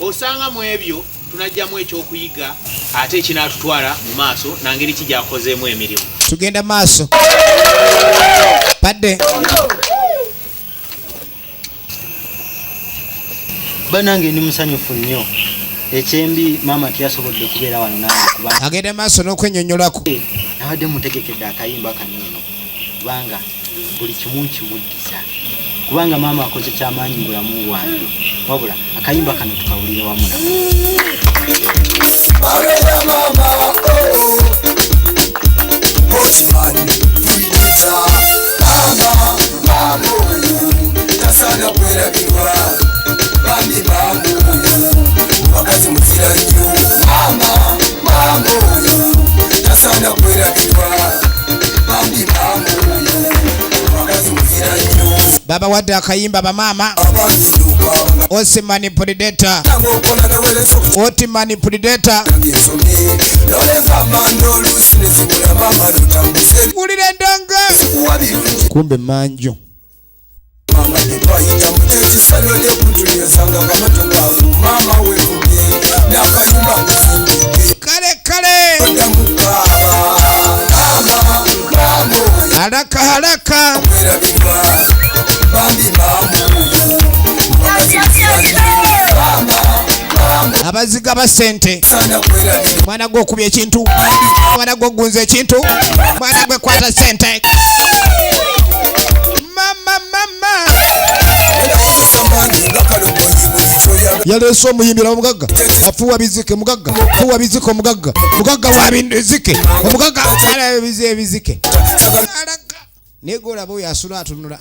Osanga mu ebyo tunajjamu ekyokuyiga ate ekinaatutwala mu maaso nangeri ki gy'akozeemu emirimu. Tugenda maaso. Pade. Bannange ndi musanyufu nnyo. Ekyembi maama teyasobodde kubeera wano nange kubanga agenda maaso n'okwennyonnyolako. Nabadde mutegekedde akayimba kano eno kubanga buli kimu nkimuddiza. Kubanga maama akoze kyamaanyi mu bulamu bwange. Wabula akayimba kano tukawulire wamu nabo. Baba wadde akayimba bamaama. Osimani Predator. Otimani Predator. Wulira endongo. Kumbe manju. Kale kale. Haraka haraka. Abaziga ba sente. Mwana gwe okubye ekintu. Mwana gwe ogunza ekintu. Mwana gwe kwata sente. Mama mama. Yaleese omuyimbira omugagga afuuwa bizike mugagga afuuwa bizike omugagga mugagga wa bizike omugagga alaba ebizike naye gw'olaba oyo asula atunula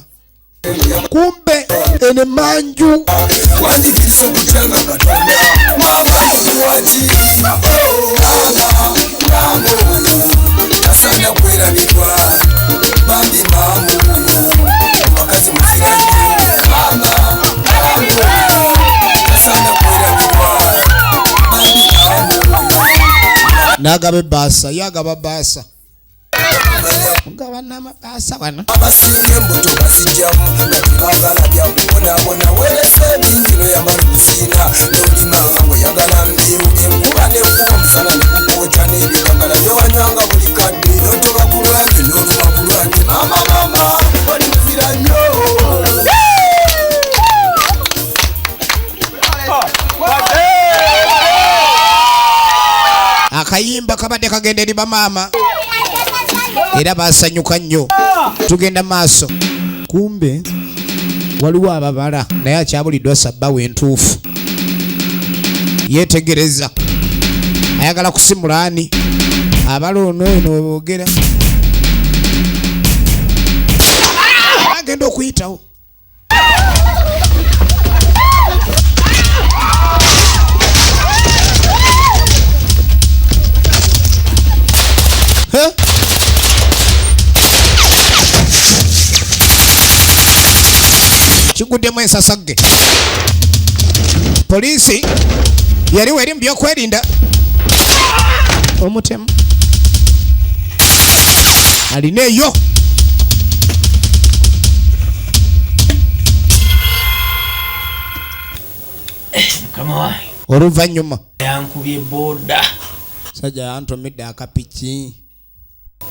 kumbe ene manju. N'agaba ebbaasa, ye agaba bbaasa. Mugaba n'amabaasa wano. Abasinga embuto bazijjamu nga tebagala byakubonaabona, weeresa ebingi noyamala obusiina n'olima nga bweyagala mbiru, enkuba nekuba omusana nekukwokya n'ebiragala byewanywanga buli kadde, n'otoba ku lwange n'oluma ku lwange, maama maama oli muzira nnyo. Akayimba kabadde kagenda eri bamaama era basanyuka nnyo. Tugenda maaso, kumbe waliwo ababala naye akyabuliddwa sabbawo entuufu. Yeetegereza, ayagala kusimula ani abala ono eno weboogera, agenda okuyitawo. Huh? Kiguddemu ensasagge. Poliisi yali weri mu byokwerinda. Omutemu alina eyo Mukama wange. Oluvannyuma yankubye boda. Sajja yantomedde akapiki.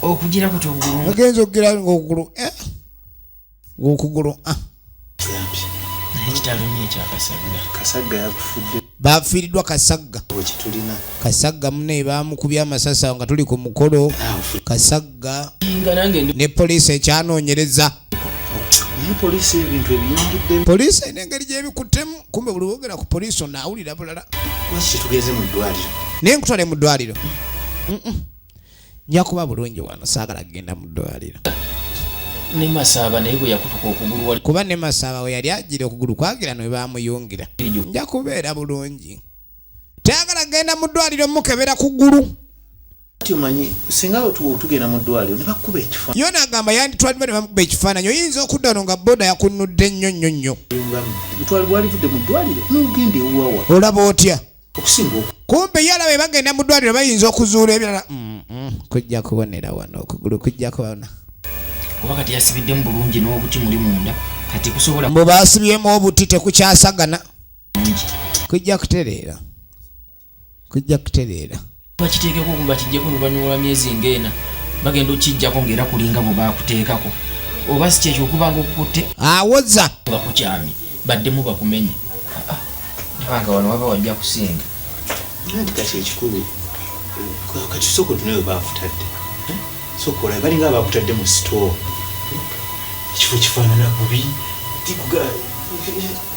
Okugira kuti okugulu. Agenza okugira ng'okugulu, ng'okugulu, ah. Naye kitalo nnyo ekya Kasagga. Kasagga yatufudde. Bafiiriddwa Kasagga. Bwe kitulina. Kasagga munne baamukubye amasasi awo nga tuli ku mukolo. Kasagga Nga nange ndi ne poliisi ekyanoonyereza. Naye poliisi ebintu ebiyingiddemu. Poliisi erina engeri gy'ebikuttemu, kumbe buli wogera ku poliisi ono awulira bulala. Lwaki tetugeze mu ddwaliro? Naye nkutwale mu ddwaliro. Nja kuba bulungi wano, saagala kugenda mu ddwaliro. Ne Masaaba naye bwe yakutuka okugulu wali. Kuba ne Masaaba we yali agira okugulu kwagira ne baamuyungira. Nja kubeera bulungi. Tayagala kugenda mu ddwaliro mukebera kugulu. Kati omanyi singa tugenda mu ddwaliro ne bakuba ekifaananyi. Yona agamba yanditwalibwa ne bamukuba ekifaananyi, oyinza okudda wano nga boda yakunnudde nnyo nnyo nnyo. Butwali bwalivudde mu ddwaliro n'ogenda ewuwawa. Olaba otya? Okusinga oku. Kumbe ye alaba bagenda mu ddwaliro bayinza okuzuula ebirala. Kujja kubonera wano okugulu kujja kubona. Kuba kati yasibiddemu bulungi n'obuti muli munda, kati kusobola. Mbu baasibyemu obuti tekukyasagana. Bulungi. Kujja kutereera. Kujja kutereera. Bakiteekeko okumba bakiggyeko oluvannyuma lwa myezi ng'ena, bagenda okukiggyako ng'era kulinga bwe baakuteekako. Oba si kyekyo okuba ng'okukutte. Awoza. Nga kukyamye baddemu bakumenye. Ndaba nga wano waba wajja kusinga. Anti kati ekikulu, kati sooka otunule we baakutadde. Sooka olabe balinga abaakutadde mu sitoowa. Ekifo kifaanana bubi.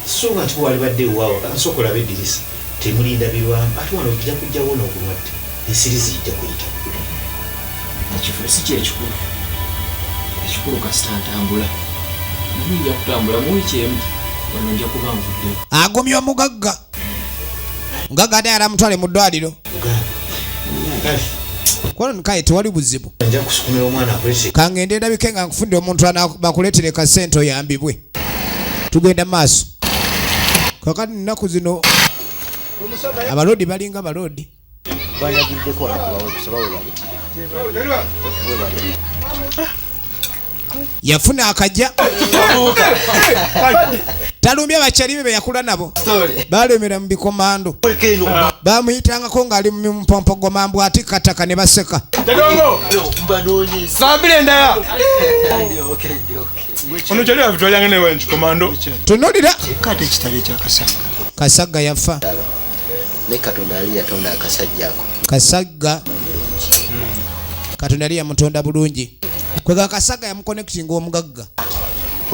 So nga nti walibadde ewaawo, sooka olabe eddirisa. Temuli ndabirwamu, ate wano ojja kujjawo n'obulwadde. Ensiri zijja kuyita. Ekifo si kyekikulu. Ekikulu kasita ntambula. Naye nja kutambula mu wiiki emu. Wano nja kuba nvuddewo. Agumya omugagga. Omugagga ate alamutwale mu ddwaliro. Kono kale tewali buzibu. Nja kusukumira omwana akulete. Kangende ndabike nga nkufundira omuntu bakuleetere ka ssente oyambibwe. Tugenda maaso. Kakati nnaku zino abalodi balinga balodi. Bandagiddeko wano kubawe kusaba webale. Yafuna akajja. Talumbye abakyali be be yakula nabo. Balemera mu bikomando. Bamuyitangako ng'ali mu mpompogoma mbu ati kataka ne baseka. Sambire ndaya. Ono kyali abitwalanga ne wenji komando. Tunulira. Kate ekitalo ekya Kasagga. Kasagga yafa. Ne Katonda yali yatonda akasajja ako. Kasagga. Katonda yali yamutonda bulungi. Kwega Kasagga yamuconnectinga omugagga.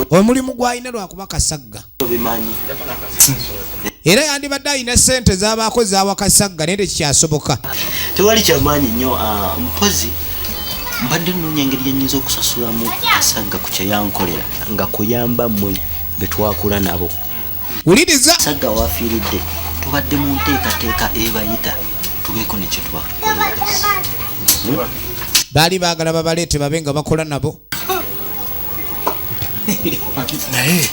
Omulimu gw'alina lwakuba Kasagga. Obimanyi. Era yandibadde alina ssente z'abaako z'awa Kasagga naye tekikyasoboka. Tewali kyamaanyi nnyo, mpozi mbadde nnoonya engeri gye nnyinza okusasulamu Kasagga ku kye yankolera nga kuyamba mmwe be twakula nabo. Wuliriza. Kasagga w'afiiridde tubadde mu nteekateeka ebayita tubeeko ne kye tubakolera. Baali baagala babaleete babe nga bakola nabo. Naye.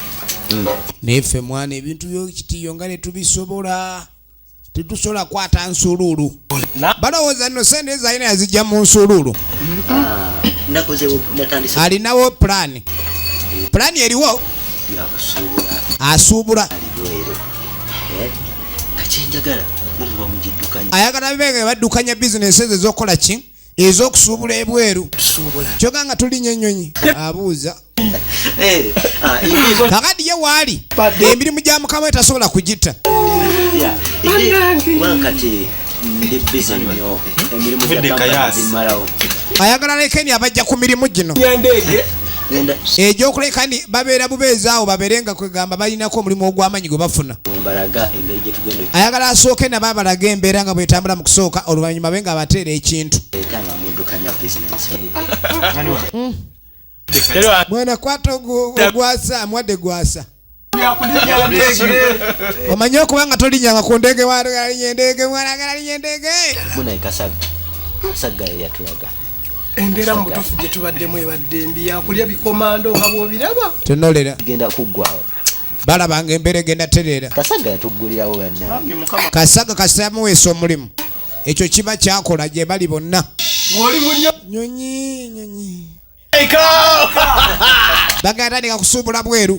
Naye ffe mwana ebintu by'ekitiyo nga tetubisobola. Tetusobola kwata nsululu. Balowooza nno sente zalina yazijja mu nsululu. Alinawo pulaani. Pulaani eriwo asuubula. Ayagala bebe baddukanya bizinesi ezo ez'okukola ki? Ez'okusuubula ebweru. Kyokka nga tulinnya ennyonyi. Abuuza. Kakati ye waali emirimu gya mukama we tasobola kugita. Ayagala lekeni abajja ku mirimu gino egyokulekani babeera bubeezi awo babeere nga kwegamba balinako omulimu ogw'amaanyi gwe bafuna. Ayagala asooke nabo abalaga embeera nga bwetambula mu kusooka, oluvannyuma be nga abateera ekintu. Mwana kwata ogwasa mwadde gwasa. Omanyi okuba nga tolinyanga ku ndege, walinya endege, mwalagala endege. Embeera mu butuufu gye tubaddemu ebadde mbi, yakulya bikomando nga bw'obiraba. Tonolera. Genda kuggwawo. Balabanga embeera egenda tereera. Kasagga yatuggulirawo bannange. Kasagga kasamuweesa omulimu. Ekyo kiba kyakola gye bali bonna. Nyonyi nyonyi. Bagenda tandika kusuubula bweru.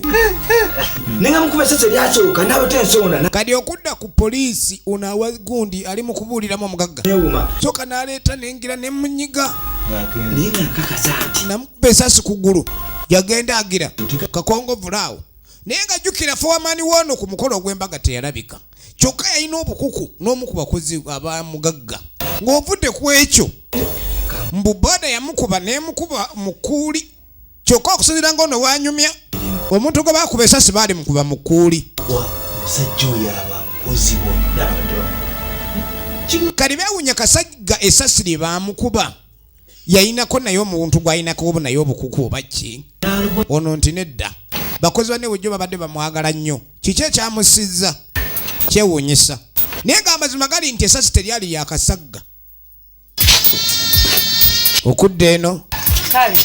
Kati okudda ku poliisi ono awa gundi ali mu kubuuliramu omugagga. Soka n'aleeta nengira ne munyiga. Namukuba esasi ku ggulu. Yagenda agira kakongovula awo. Naye nga jjukira fowamaani woono ku mukolo ogw'embaga teyalabika. Kyokka yalina obukuku n'omu ku bakozi abamugagga. Ng'ovudde ku ekyo mbu boda yamukuba n'emukuba mu kkuuli. Kyokka okusinziira ng'ono wanyumya omuntu gwe baakuba esasi baali mukuba mu kkuuli. Kati beewuunya Kasagga esasi lye baamukuba yayinako naye omuntu gw'ayinako naye obukuku oba ki? Ono nti nedda. Bakozi banne bulijjo babadde bamwagala nnyo. Kiki ekyamusizza? Kyewuunyisa. Naye ng'amazima gali nti esasi teryali lya Kasagga. Okudda eno. Kale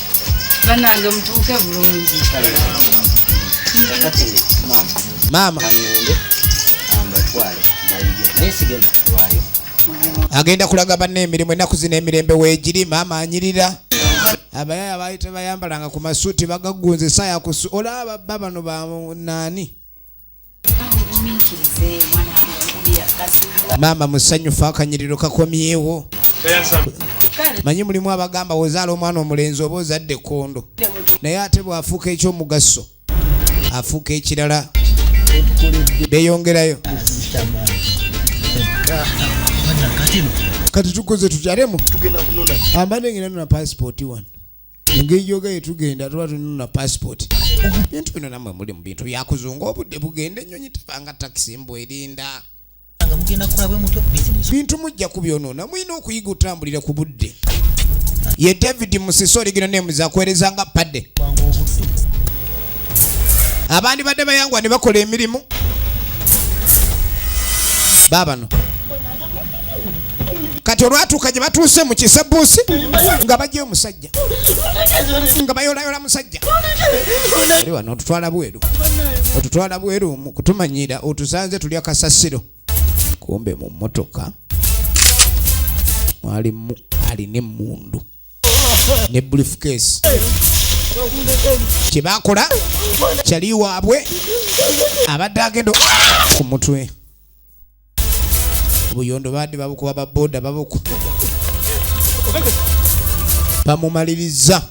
bannange mutuuke bulungi. Maama agenda kulaga banne emirimu ennaku zino emirembe weegiri. Maama anyirira. Abayaya baali tebayambalanga ku masuuti bagagunze essaaya ku olaba baba bano ba naani. Maama musanyufu akanyiriro kakomyewo. Manyi mulimu abagamba ozaala omwana omulenzi oba ozadde ekkondo, naye ate bw'afuuka ekyomugaso afuuka ekirala. Beeyongerayo. Kati tukoze tutyalemu ambadde ngenda nuna pasipooti wano. Engeri gyogaye tugenda tuba tununa pasipooti. Bintu bino nammwe muli mu bintu byakuzunga, obudde bugenda ennyonyi tebanga takisi mbu erinda. Bintu mujja kubyonoona, mulina okuyiga otambulira ku budde. Ye David Musisi oligino nemuza akuweereza nga padde. Abandi badde bayangwa ne bakola emirimu baabano. Kati olwatuuka gye batuuse mu kisebuusi nga bajja omusajja nga bayolayola musajja. Ali wano otutwala bweru, otutwala bweru mu kutumanyira otusanze tulya kasasiro. Kumbe mu mmotoka mwalimu alina emmundu ne briefcase. Kye baakola kyali waabwe abadde agenda ku mutwe. Obuyondo baadde babukuba ba boda babuku bamumaliriza.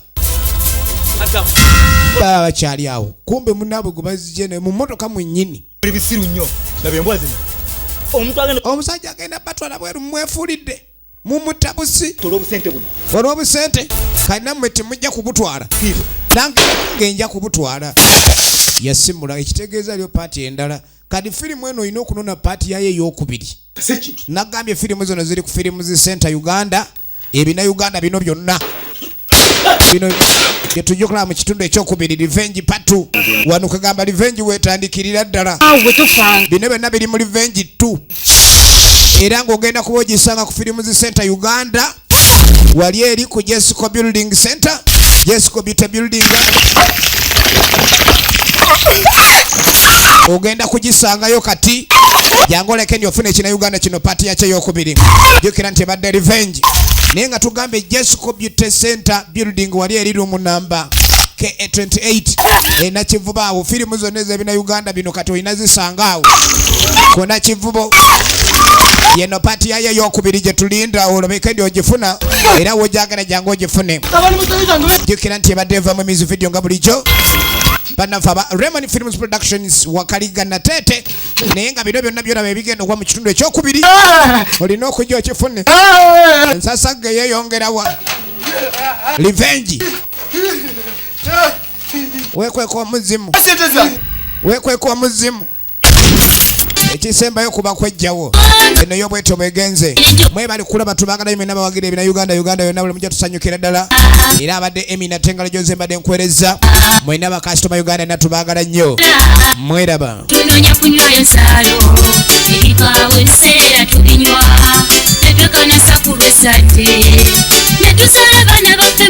Baba bakyali awo kumbe munnaabwe gwe bazije ne mu mmotoka mwennyini. Omusajja agenda batwala bweru mwefuulidde mumutabusi olw'obusente kati nammwe temujja kubutwala, nange nja kubutwala. Yasimula ekitegeeza lyo paati endala. Kati firimu eno olina okunona paati yayo ey'okubiri. Nagambye firimu zino ziri ku Firimu Center Uganda, ebina Uganda bino byonna bino byetujja okulaba mu kitundu ekyokubiri Revenge Part 2. Wano kagamba Revenge weetandikirira ddala. Bino byonna biri mu Revenge 2 era ng'ogenda kuba ogisanga ku Firimu Center Uganda, wali eri ku Jessico Building Center, Jessico Beauty Building. Ogenda kugisangayo kati. Jangu oleke ndi ofuna ekina Uganda kino part yakyo eyokubiri. Jjukira nti ebadde revenge. Naye nga tugambe Jesco Beauty Center building wali eri room number KA28 Nakivubo awo. Firimu zonna ez'ebina Uganda bino kati olina zisanga awo ku Nakivubo. Yeno part yayo eyokubiri gye tulinda olobeke ndi ogifuna, era w'ogyagala jangu ogifune. Jjukira nti ebadde evamu music video nga bulijjo. Bannaffe aba Raymond Films Productions Wakaliga Nateete, naye nga bino byonna byolaba ebigenda okuba mu kitundu ekyokubiri olina okujja okifune. Ensasagge yeeyongerawa. Revenge. Weekweka omuzimu, weekweka omuzimu. Ekisembayo kuba kwejjawo. Eno yo bwetyo bwegenze. Mwebali kulaba, tubagala mwena abawagira ebina Uganda, Uganda yonna buli mujja tusanyukira ddala. Era abadde Emi Natengalo Jose mbadde nkuweereza mwena bakasitoma Uganda na tubagala nnyo, mweraba. Tunoonya kunywayo nsaalo, ebikaawo ebiseera tubinywa, tetwekanasa ku lw'ezzadde, ne tuzaala baana baffe.